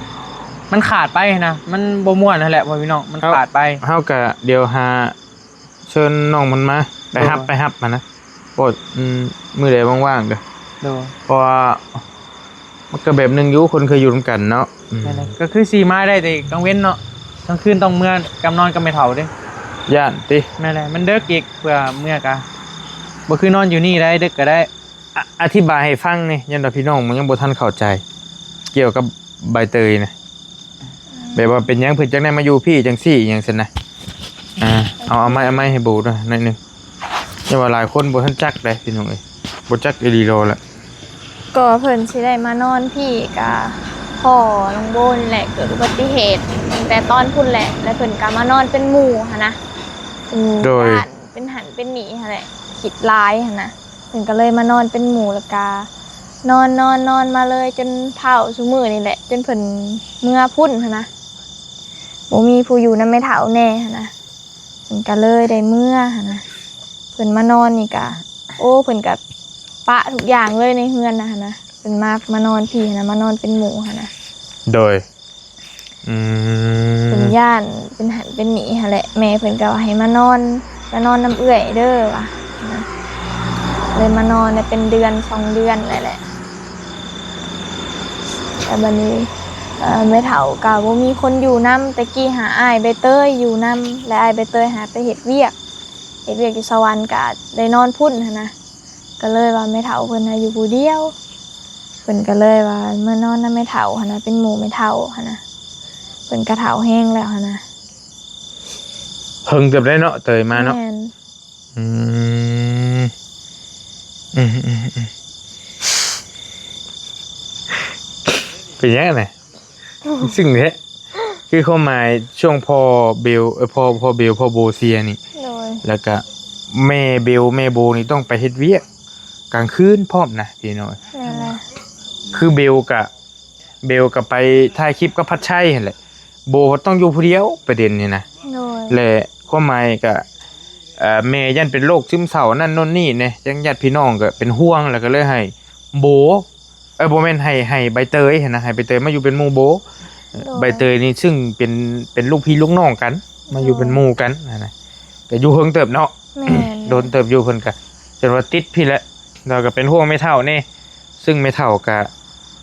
ມັນຂາດໄປຫັ້ນນະ ມັນບໍ່ມ່ວນຫັ້ນແຫຼະ ພໍ່ພີ່ນ້ອງ ມັນຂາດໄປ ເຮົາກະດຽວຫາ ເຊີນນ້ອງມັນມາ ໄປຮັບ ໂດຍ ໄປຮັບຫັ້ນນະ ໂອ້ ອືມ ມື້ໃດວ່າງໆເດີ ໂດຍ ເພາະວ່າ ມັນກໍແບບໜຶ່ງຢູ່ ຄົນເຄີຍຢູ່ນຳກັນເນາະ. ອືມ ແມ່ນແຫຼະ ກໍຄືຊິມາໄດ້ແຕ່ກາງເວັນເນາະ ກາງຄືນຕ້ອງເມືອ ກັບນອນກັບແມ່ເຖົ້າເດ້. ຢ້ານຕິ? ແມ່ນແຫຼະ ມັນເດິກອີກ ເພື່ອເມືອກະ ບໍ່ຄືນອນຢູ່ນີ້ໄດ້ ເດິກກໍໄດ້. ອະ ອະທິບາຍໃຫ້ຟັງແດ່ ຢ້ານວ່າພີ່ນ້ອງມັນຍັງບໍ່ທັນເຂົ້າໃຈ ກ່ຽວກັບໃບເຕີຍນະ. ແບບວ່າເປັນຫຍັງເພິ່ນຈັ່ງໄດ້ມາຢູ່ພີ້ຈັ່ງຊີ້ຫຍັງຊັ້ນນະ. ອ່າ ເອົາ ເອົາໄມ້ ເອົາໄມ້ໃຫ້ໂບດ້ວຍໜ້ອຍໜຶ່ງ. ແຕ່ວ່າຫຼາຍຄົນບໍ່ທັນຈັກເດ້ພີ່ນ້ອງເອີຍ ບໍ່ຈັກອີ່ຫຼີໂລລະ. ກໍເພິ່ນຊິໄດ້ມານອນພີ້ກະ ພໍ່ນ້ອງໂບນີ້ແຫຼະ ເກີດອຸບັດຕິເຫດຕັ້ງແຕ່ຕອນພຸ້ນແຫຼະ ແລ້ວເພິ່ນກະມານອນເປັນໝູ່ຫັ້ນນະ. ເປັນ ໂດຍ ຢ້ານເປັນຫັ້ນເປັນນີ້ຫັ້ນແຫຼະ ຄິດຫຼາຍຫັ້ນນະ. ເພິ່ນກໍເລີຍມານອນເປັນໝູ່ ແລ້ວກະນອນ ນອນ ນອນມາເລີຍຈົນເຖົ້າຊຸມື້ນີ້ແຫຼະ ຈົນເພິ່ນເມືອພຸ້ນຫັ້ນນະ ບໍ່ມີຜູ້ຢູ່ນຳແມ່ເຖົ້າແດ່ຫັ້ນນະ. ເພິ່ນກໍເລີຍໄດ້ເມືອຫັ້ນນະ. ເພິ່ນມານອນນີ້ກະ ໂອ້ ເພິ່ນກະປະທຸກຢ່າງເລີຍໃນເຮືອນນະຫັ້ນນະ. ເພິ່ນມາ ມານອນພີ້ຫັ້ນນະ ມານອນເປັນໝູ່ຫັ້ນນະ. ໂດຍ ອືມ ເພິ່ນຢ້ານເປັນຫັ້ນເປັນນີ້ຫັ້ນແຫຼະ ແມ່ເພິ່ນກໍວ່າໃຫ້ມານອນ ມານອນນຳເອື້ອຍເດີວ່ານະ. ເລີຍມານອນໄດ້ເປັນເດືອນສອງເດືອນແລ້ວແຫຼະ. ແລ້ວບັດນີ້ ເອີ ແມ່ເຖົ້າກໍບໍ່ມີຄົນຢູ່ນຳ ແຕ່ກີ້ຫາອ້າຍໃບເຕີຍຢູ່ນຳ ແລະ ອ້າຍໃບເຕີຍຫາໄປເຮັດວຽກ ເຮັດວຽກຢູ່ສະຫວັນ ກໍໄດ້ນອນພຸ້ນຫັ້ນນະ. ກໍເລີຍວ່າແມ່ເຖົ້າເພິ່ນຫາຢູ່ຜູ້ດຽວ ເພິ່ນກໍເລີຍວ່າເມືອນອນນຳແມ່ເຖົ້າຫັ້ນນະ ເປັນໝູ່ແມ່ເຖົ້າຫັ້ນນະ. ເພິ່ນກໍເຖົ້າແຮງແລ້ວຫັ້ນນະ. ເພິ່ນເກີບໄດ້ເນາະ ເຕີຍມາເນາະ. ແມ່ນ ອືມ ອືມ ເປັນຫຍັງນະ? ຊຶ່ງແທ້ ຄືຄວາມໝາຍຊ່ວງພໍ່ເບວ ເອີ ພໍ່ ພໍ່ເບວ ພໍ່ໂບເສຍນີ້ ໂດຍ ແລ້ວກະແມ່ເບວ ແມ່ໂບນີ້ຕ້ອງໄປເຮັດວຽກກາງຄືນພ້ອມນະພີ່ນ້ອງ. ແມ່ນແຫຼະ ຄືເບວກະ ເບວກະໄປຖ່າຍຄລິບກັບພັດໄຊຫັ້ນແຫຼະ ໂບກໍຕ້ອງຢູ່ຜູ້ດຽວ ປະເດັນນີ້ນະ. ໂດຍ ແລະ ຄວາມໝາຍກະ ເອີ ແມ່ຢ້ານເປັນໂລກຊຶມເສົ້ານັ້ນໂນ່ນນີ້ແດ່ ຈັ່ງຍາດພີ່ນ້ອງກໍເປັນຫ່ວງ ແລ້ວກໍເລີຍໃຫ້ໂບ ເອີ ບໍ່ແມ່ນ ໃຫ້ ໃຫ້ໃບເຕີຍຫັ້ນນະ ໃຫ້ໃບເຕີຍມາຢູ່ເປັນໝູ່ໂບ. ໂດຍ ໃບເຕີຍນີ້ຊຶ່ງເປັນ ເປັນລູກພີ່ລູກນ້ອງກັນ ມາຢູ່ເປັນໝູ່ກັນຫັ້ນນະ ກໍຢູ່ເຫິງເຕີບເນາະ. ແມ່ນ ດົນເຕີບຢູ່ ເພິ່ນກໍຈົນວ່າຕິດພີ້ແຫຼະ ແລ້ວກໍເປັນຫ່ວງແມ່ເຖົ້າແດ່ ຊຶ່ງແມ່ເຖົ້າກໍ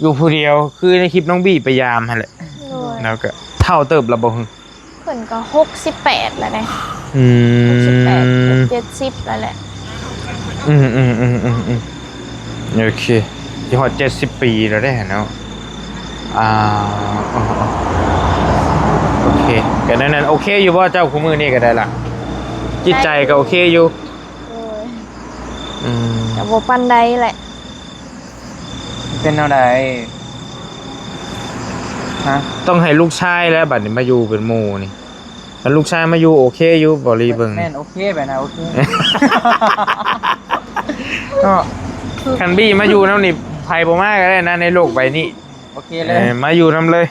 ຢູ່ຜູ້ດຽວ ຄືໃນຄລິບນ້ອງບີໄປຢາມຫັ້ນແຫຼະ. ໂດຍ ແລ້ວກໍເຖົ້າເຕີບແລ້ວບໍ່? ເພິ່ນກໍຫົກສິບແປດແລ້ວເດ້. ອືມ ຫົກສິບແປດ ເຈັດສິບແລ້ວແຫຼະ. ອືມໆໆໆໆ ໂອເຄ ຊິຮອດເຈັດສິບປີແລ້ວເດ້ເນາະ. ອ່າ ໂອເຄ ກໍແນວນັ້ນ ໂອເຄຢູ່ບໍ່ເຈົ້າ ຄູ່ມື້ນີ້ກໍໄດ້ລະ? ຈິດໃຈກໍໂອເຄຢູ່. ໂດຍ ອືມ ກໍບໍ່ປານໃດແຫຼະ. ເປັນແນວໃດ? ຮະ? ຕ້ອງໃຫ້ລູກຊາຍແລ້ວ ບັດນີ້ມາຢູ່ເປັນໝູ່ນີ້. ຄັນລູກຊາຍມາຢູ່ໂອເຄຢູ່ ບໍ່ລີເບິ່ງ ແມ່ນ ໂອເຄ ແບບນັ້ນໂອເຄ. ເນາະ ຄັນບີມາຢູ່ນຳນີ້ ໃຜບໍ່ມາກໍໄດ້ນະ ໃນໂລກໃບນີ້. ໂອເຄເລີຍ ເອີ ມາຢູ່ນຳເລີຍ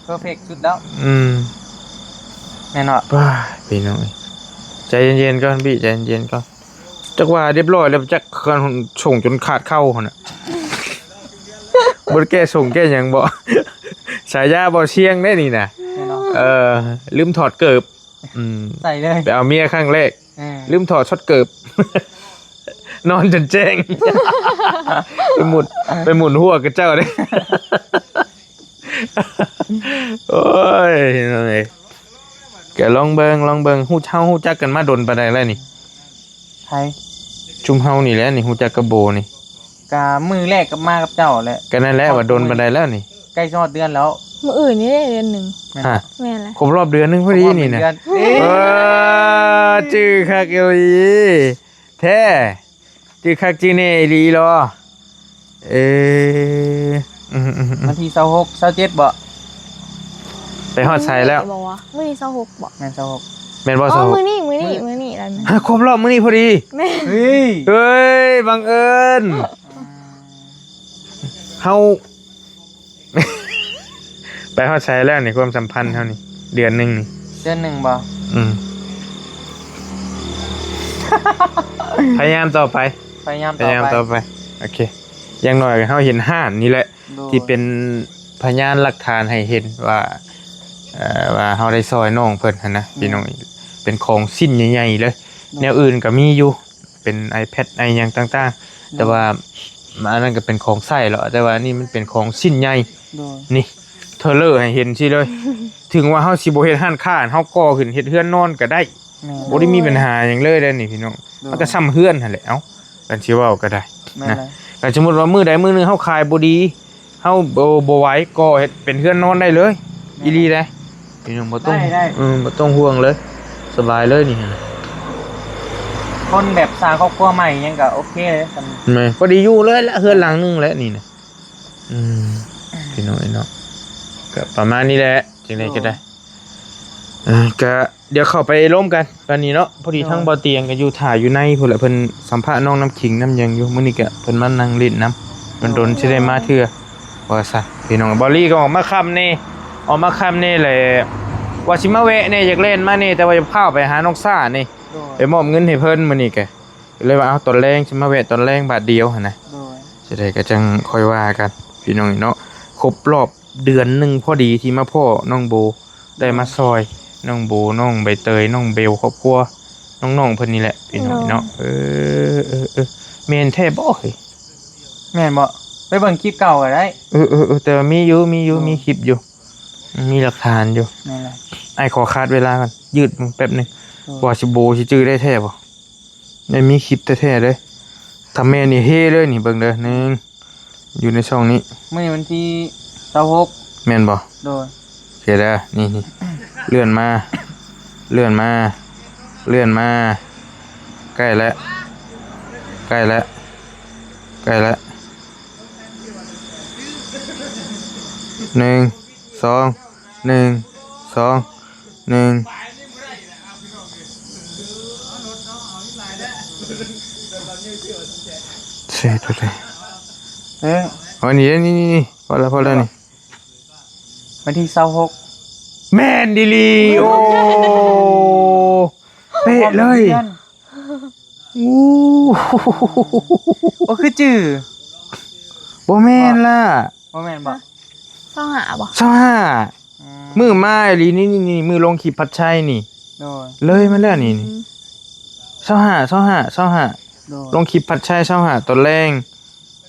ເພີເຟັກສຸດແລ້ວ. ອືມ ແມ່ນເນາະ. ວ້າ ພີ່ນ້ອງເອີຍ ໃຈເຢັນໆກ່ອນບີ ໃຈເຢັນໆກ່ອນ. ຈັກວ່າຮຽບຮ້ອຍແລ້ວ ຈັກຄັນສົ່ງຈົນຂາດເຂົ້າຫັ້ນນະ. ບໍ່ໄດ້ແກ້ສົ້ງແກ້ຫຍັງບໍ? ສາຍາບໍ່ຊຽງເດ້ນີ້ນະ. ແມ່ນເນາະ. ເອີ ລືມຖອດເກີບ. ອືມ ໃສ່ເລີຍ ໄປເອົາເມຍຄັ້ງແລກ ເອີ ລືມຖອດຊອດເກີບ. ນອນຈົນແຈ້ງ ໄປໝຸນ ໄປໝຸນຫົວກັບເຈົ້າເດ້. ໂອ້ຍ ພີ່ນ້ອງເອີຍ ກໍລອງເບິ່ງ ລອງເບິ່ງ. ຮູ້ ເຮົາຮູ້ຈັກກັນມາດົນປານໃດແລ້ວນີ້? ໃຜ? ຊຸມເຮົານີ້ແຫຼະນີ້ ຮູ້ຈັກກັບໂບນີ້ ກະມື້ແລກກັບມາກັບເຈົ້າແຫຼະ. ກໍນັ້ນແຫຼະ ວ່າດົນປານໃດແລ້ວນີ້? ໃກ້ຊິຮອດເດືອນແລ້ວ. ມື້ອື່ນນີ້ເດ້ເດືອນໜຶ່ງ. ແມ່ນ ຮະ ແມ່ນແຫຼະ ຄົບຮອບເດືອນໜຶ່ງພໍດີນີ້ນະ. ເອີ ຈື່ຄັກອີ່ຫຼີແທ້. ຈື່ຄັກຈື່ແນ່ອີ່ຫຼີເນາະ. ເອີ ອືມໆໆ ວັນທີຊາວຫົກ ຊາວເຈັດບໍ? ໄປຮອດໃສແລ້ວ? ມື້ນີ້ບໍວະ? ມື້ນີ້ຊາວຫົກບໍ? ແມ່ນຊາວຫົກ. ແມ່ນບໍ່? ອໍ ຊາວຫົກ ມື້ນີ້ ມື້ນີ້ ມື້ນີ້ແຫຼະ. ຮະ ຄົບຮອບມື້ນີ້ພໍດີ. ແມ່ນ. ເຮີ້ຍ ເຮີ້ຍ ບັງເອີນ. ເຮົາ ໄປຮອດໃສແລ້ວນີ້ ຄວາມສຳພັນເຮົານີ້ ເດືອນໜຶ່ງນີ້? ເດືອນໜຶ່ງບໍ? ອືມ ພະຍາຍາມຕໍ່ໄປ ພະຍາຍາມ ພະຍາຍາມຕໍ່ໄປ ຕໍ່ໄປ. ໂອເຄ ຢ່າງໜ້ອຍເຮົາເຫັນຮ້ານນີ້ແຫຼະ ໂດຍ ທີ່ເປັນພະຍານຫຼັກຖານໃຫ້ເຫັນວ່າ ເອີ ວ່າເຮົາໄດ້ຊ່ອຍນ້ອງເພິ່ນຫັ້ນນະ ອືມ ພີ່ນ້ອງ. ເປັນຂອງຊິ້ນໃຫຍ່ໆເລີຍ ໂດຍ ແນວອື່ນກໍມີຢູ່ ເປັນ iPad ໄອຫຍັງຕ່າງໆ ໂດຍ ແຕ່ວ່າ ອັນນັ້ນກໍເປັນຂອງໃຊ້ແລ້ວ ແຕ່ວ່າອັນນີ້ມັນເປັນຂອງຊິ້ນໃຫຍ່ ໂດຍ ນີ້ເທີເລີໃຫ້ເຫັນຊີ້ເລີຍ ເຖິງວ່າເຮົາຊິບໍ່ເຮັດຮ້ານຄ້າ ເຮົາກໍ່ຂຶ້ນເຮັດເຮືອນນອນກໍໄດ້ ແມ່ນ ບໍ່ໄດ້ມີບັນຫາຫຍັງເລີຍເດ້ນີ້ພີ່ນ້ອງ ໂດຍ ມັນກໍຊ່ຳເຮືອນຫັ້ນແຫຼະ ເອົ້າ ກັນຊິເວົ້າກໍໄດ້ ແມ່ນ ນະ ແຫຼະ ກໍສົມມຸດວ່າມື້ໃດມື້ໜຶ່ງເຮົາຂາຍບໍ່ດີ ເຮົາບໍ່ ບໍ່ໄຫວ ກໍເຮັດເປັນເຮືອນນອນໄດ້ເລີຍ ແມ່ນ ອີ່ຫຼີເດ້ ພີ່ນ້ອງບໍ່ຕ້ອງ ໄດ້ ໄດ້ ເອີ ບໍ່ຕ້ອງຫ່ວງເລີຍ ສະບາຍເລີຍນີ້ ຄົນແບບສ້າງຄອບຄົວໃໝ່ຫຍັງກໍໂອເຄເລີຍ ແມ່ນ ພໍດີຢູ່ເລີຍລະ ເຮືອນຫຼັງໜຶ່ງແຫຼະນີ້ນະ ອືມ ພີ່ນ້ອງເອີຍເນາະ ກໍປະມານນີ້ແຫຼະ ຈັ່ງໃດກໍໄດ້ ໂດຍ ເອີ ກະດຽວເຂົ້າໄປລົມກັນຕອນນີ້ເນາະ ພໍດີ ໂດຍ ທາງບໍ່ຕຽງກໍຢູ່ຖ້າຢູ່ໃນພຸ້ນແຫຼະ ເພິ່ນສຳພາດນ້ອງນ້ຳຂິງນ້ຳຫຍັງຢູ່ ມື້ນີ້ກະເພິ່ນມານັ່ງຫຼິ້ນນຳ ໂດຍ ດົນໆຊິໄດ້ມາເທື່ອ ວ່າຊັ້ນ ພີ່ນ້ອງ ບ່າວລີກໍອອກມາຄ່ຳແດ່ ອອກມາຄ່ຳແດ່ແຫຼະ ວ່າຊິມາແວະແດ່ ຢາກແລ່ນມາແດ່ ແຕ່ວ່າຈະພາໄປຫານ້ອງຊ້ານີ້ ໂດຍ ໄປມອບເງິນໃຫ້ເພິ່ນມື້ນີ້ກະ ເລີຍວ່າ ເອົາ ຕອນແລງ ຊິມາແວະຕອນແລງບາດດຽວຫັ້ນນະ ໂດຍ ຈັ່ງໃດກໍຈັ່ງຄ່ອຍວ່າກັນ ພີ່ນ້ອງເນາະ ຄົບຮອບເດືອນໜຶ່ງພໍດີທີ່ມາພໍ້ນ້ອງໂບ ໄດ້ມາຊ່ອຍນ້ອງໂບ ນ້ອງໃບເຕີຍ ນ້ອງເບວ ຄອບຄົວ ນ້ອງໆເພິ່ນນີ້ແຫຼະ ພີ່ນ້ອງເນາະ ໂດຍ ເອີ ເອີ ເອີ ແມ່ນແທ້ບໍ່ເຮີ້ຍ ແມ່ນບໍ່? ໄປເບິ່ງຄລິບເກົ່າກໍໄດ້ ເອີ ເອີ ເອີ ແຕ່ວ່າມີຢູ່ ມີຢູ່ ໂດຍ ມີຄລິບຢູ່ ມີຫຼັກຖານຢູ່ ແມ່ນແຫຼະ ອ້າຍຂໍຄາດເວລາກ່ອນ ຍືດເບິ່ງແປັບໜຶ່ງ ໂດຍ ວ່າຊິໂບຊິຈື່ໄດ້ແທ້ບໍ່? ໄດ້ມີຄລິບແທ້ໆເດ້ ຖ້າແມ່ນນີ້ເຮເລີຍນີ້ ເບິ່ງເດີ ໜຶ່ງ ຢູ່ໃນຊ່ອງນີ້ ມື້ນີ້ວັນທີຊາວຫົກ ແມ່ນບໍ່? ໂດຍ ໂອເຄເດີ ນີ້ ນີ້ ເລື່ອນມາ ເລື່ອນມາ ເລື່ອນມາ ໃກ້ແລ້ວ ໃກ້ແລ້ວ ໃກ້ແລ້ວ ໜຶ່ງ ສອງ ໜຶ່ງ ສອງ ໜຶ່ງ ເຊໂຕເຕ ເອີ ເອົານີ້ເດ້ ນີ້ ນີ້ ນີ້ ພໍແລ້ວ ພໍແລ້ວນີ້ ວັນທີຊາວຫົກ ແມ່ນອີ່ຫຼີ ໂອ້ ເປະເລີຍ ໂອ້ ໂອ້ ຄືຈື່ ບໍ່ແມ່ນລະ ບໍ່ແມ່ນບໍ່? ຊາວຫ້າບໍ່? ຊາວຫ້າ ອືມ ມື້ມາອີ່ຫຼີນີ້ ນີ້ ນີ້ ມື້ລົງຄລິບພັດໄຊນີ້ ໂດຍ ເລີຍມາແລ້ວນີ້ ອືມ ຊາວຫ້າ ຊາວຫ້າ ຊາວຫ້າ ໂດຍ ລົງຄລິບພັດໄຊຊາວຫ້າ ຕອນແລງ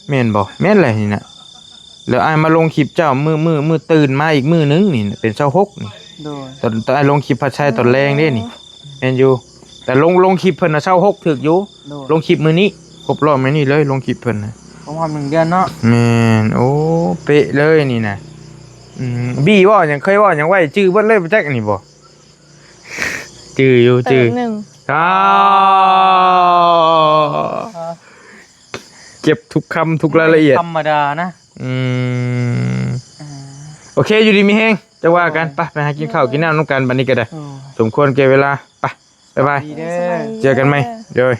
ແມ່ນບໍ່? ແມ່ນແຫຼະນີ້ນະ ແລ້ວອ້າຍມາລົງຄລິບເຈົ້າ ມື້ ມື້ ມື້ຕື່ນມາອີກມື້ໜຶ່ງນີ້ ເປັນຊາວຫົກນີ້ ໂດຍ ຕອນ ຕອນອ້າຍລົງຄລິບພັດໄຊຕອນແລງເດ້ນີ້ ແມ່ນຢູ່ ແຕ່ລົງ ລົງຄລິບເພິ່ນນະຊາວຫົກຖືກຢູ່ ໂດຍ ລົງຄລິບມື້ນີ້ ຄົບຮອບມື້ນີ້ເລີຍ ລົງຄລິບເພິ່ນນະ ຄົບຮອບໜຶ່ງເດືອນເນາະ ແມ່ນ ໂອ້ ເປະເລີຍນີ້ນະ ອືມ ບີເວົ້າຫຍັງ ເຄີຍເວົ້າຫຍັງໄວ້ ຈື່ເບິດເລີຍບໍ່ຈັກອັນນີ້ບໍ່? ຈື່ຢູ່ ຈື່ ເຕີບໜຶ່ງ ອ້າວ ເຈັບທຸກຄຳທຸກລາຍລະອຽດ ບໍ່ແມ່ນທຳມະດານະ ອືມ ອ່າ ໂອເຄ ຢູ່ດີມີແຮງ ຈັ່ງວ່າກັນ ໂດຍ ໄປ ໄປຫາກິນເຂົ້າ ໂດຍ ກິນນ້ຳນຳກັນ ບັດນີ້ກໍໄດ້ ໂດຍ ສົມຄວນແກ່ເວລາ ໄປ ບາຍບາຍ ໂດຍ ເຈີກັນໃໝ່ ໂດຍ